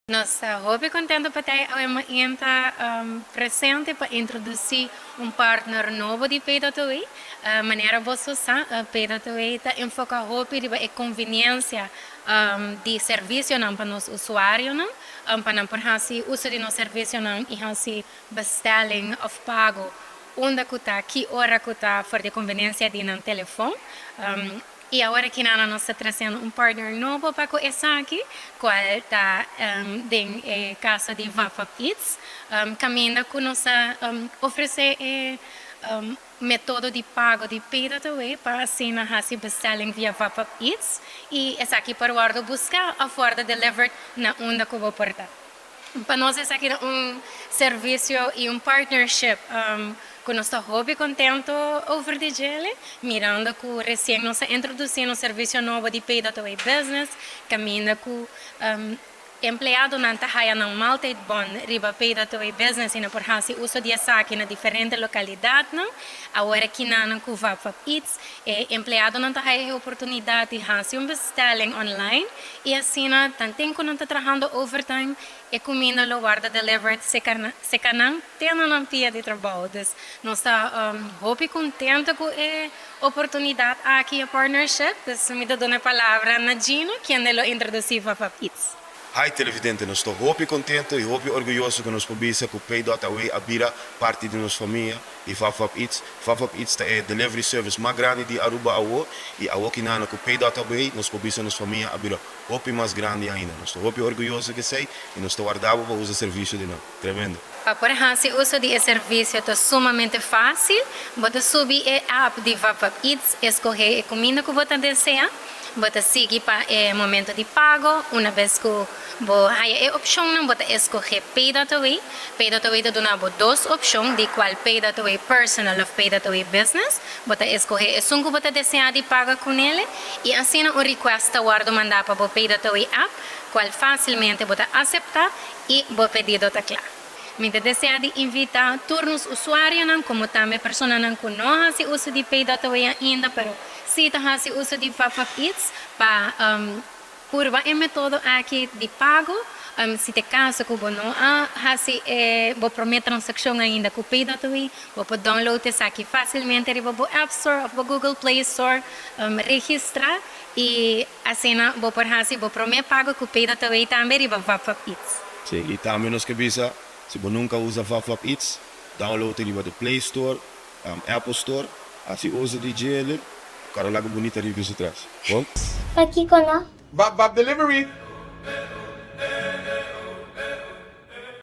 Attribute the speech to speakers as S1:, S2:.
S1: Nos ta hopi contento pa ta awe mainta presente pa introduci un partner nobo di Pay.away. Manera boso sa, Pay.away ta enfoca hopi riba e conveniencia di servicionan pa nos usuarionan, pa nan por haci uso di nos servicionan y haci bestelling of pago unda cu ta, ki ora cu ta, for di e conveniencia di nan telefon. Y awor aki nan nos ta treciendo un partner nobo pa cu esaki, cual ta den e caso di Vapvap Eats, caminda cu nos ta ofrece e metodo di pago di Pay.away pa asina haci bestelling via Vapvap Eats y esaki por wordo busca of wordo delivered na unda cu bo por ta. Pa nos esaki ta un servicio y un partnership cu nos ta hopi contento over di djele, mirando cu recien nos a introduci nos servicio nobo di Pay.away Business, caminda cu empleadonan ta haya nan maaltijdbon riba Pay.away Business y nan por haci uso di esaki na diferente localidadnan. Awor aki nan cu Vapvap Eats, e empleadonan ta haya e oportunidad di haci un bestelling online y asina tanten cu nan ta trahando overtime, e cuminda lo wordo delivered cerca nan te na nan pia di trabou. Dus nos ta hopi contento cu e oportunidad aki, e partnership. Dus mi ta duna e palabra na Gino, kende lo introduci Vapvap Eats.
S2: Hi televidente, nos ta hopi contento y hopi orguyoso cu nos por bisa cu Pay.away a bira parti di nos famia y Vapvap Eats. Vapvap Eats ta e delivery service mas grandi di Aruba awo y awo kinana cu Pay.away nos por bisa nos famia a bira hopi mas grandi ainda. Nos ta hopi orguyoso cu esey y nos ta warda bo pa usa servicio di nan. Tremendo.
S1: Pa por haci uso di e servicio ta sumamente facil. Bo ta subi e app di Vapvap Eats, escoge e cuminda cu bo ta desea. Bo ta sigui pa e momento di pago. Una bes cu bo haya e opcionnan, bo ta escoge Pay.away. Pay.away ta duna bo dos opcion, di cual Pay.away Personal of Pay.away Business. Bo ta escoge esun cu bo ta desea di paga cu nele y asina un request ta wordo manda pa bo Pay.away app, cual facilmente bo ta acepta y bo pedido ta cla. Mi ta desea di invita tur nos usuarionan como tambe personanan cu no haci uso di Pay.away ainda, pero si ta haci uso di Vapvap Eats, pa purba e metodo aki di pago. Si ta caso cu bo no a haci e bo prome transaccion ainda cu Pay.away, bo por download esaki facilmente riba bo App Store of bo Google Play Store, registra y asina bo por haci bo prome pago cu Pay.away tambe riba Vapvap Eats.
S2: Si, y tambe nos ke bisa, si bo nunca usa Vapvap Eats, download riba di Play Store, Apple Store, haci uso di djele, cara laga bunita reviews atras. Bon?
S3: Pakiko no?
S4: Vap Vap Delivery!